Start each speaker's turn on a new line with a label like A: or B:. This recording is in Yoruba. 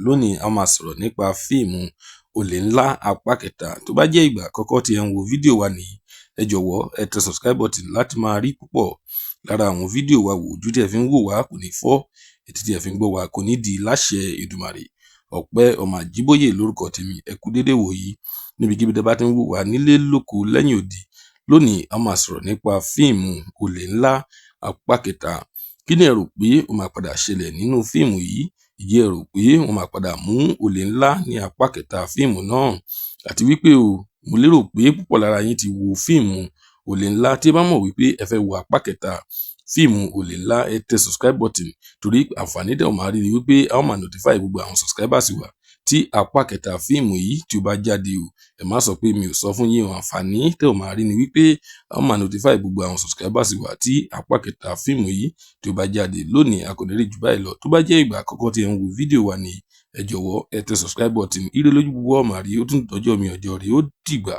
A: Lónìí, a máa sọ̀rọ̀ nípa fíìmù Olè Ńlá apá kẹta. Tó bá jẹ́ ìgbà àkọ́kọ́ tí ẹ ń wo fídíò wa nìyí, ẹ jọ̀wọ́ ẹ tẹ subscribe button láti máa rí púpọ̀ lára àwọn fídíò wa wò. Ojú tí ẹ fi ń wò wá kò ní fọ́, etí tí ẹ fi ń gbọ́ wá kò ní di láṣẹ Èdùmàrè. Ọpẹ́ ọmọ Àjíbóyè lórúkọ tèmi. Ẹ kú dédé wòyí níbikíbi tẹ́ bá ti ń wò wá nílé lóko lẹ́yìn odi. Lónìí, a máa sọ̀rọ̀ nípa fíìmù Olè Ńlá apá kẹta. Kí ni ẹ rò pé ó máa padà ṣẹlẹ̀ nínú fíìmù yìí? Ǹjẹ́ ẹ rò pé wọ́n máa padà mú olè ńlá ní apá kẹta fíìmù náà? Àti wípé o, mo lérò pé púpọ̀ lára yín ti wo fíìmù Olè Ńlá. Tí ẹ bá mọ̀ wípé ẹ fẹ́ wo apá kẹta fíìmù Olè Ńlá, ẹ tẹ subscribe button, torí àǹfààní tẹ́ ò máa rí ni wípé a ó máa notify gbogbo àwọn subscribers wa tí apá kẹta fíìmù yìí tí ó bá jáde o. Ẹ má sọ pé mi ò sọ fún yín o. Àǹfààní tẹ́ ò máa rí ni wípé a ó máa notify gbogbo àwọn subscribers wa tí apá kẹta fíìmù yìí tí ó bá jáde. Lónìí, a kò ní rí jù báyìí lọ. Tó bá jẹ́ ìgbà àkọ́kọ́ tí ẹ ń wo fídíò wa nìyí, ẹ jọ̀wọ́ ẹ tẹ subscribe button. Ire lójú gbogbo ọmọ àrí. Ó tún dọjọ́ mi, ọjọ́ rí, ó dìgbà.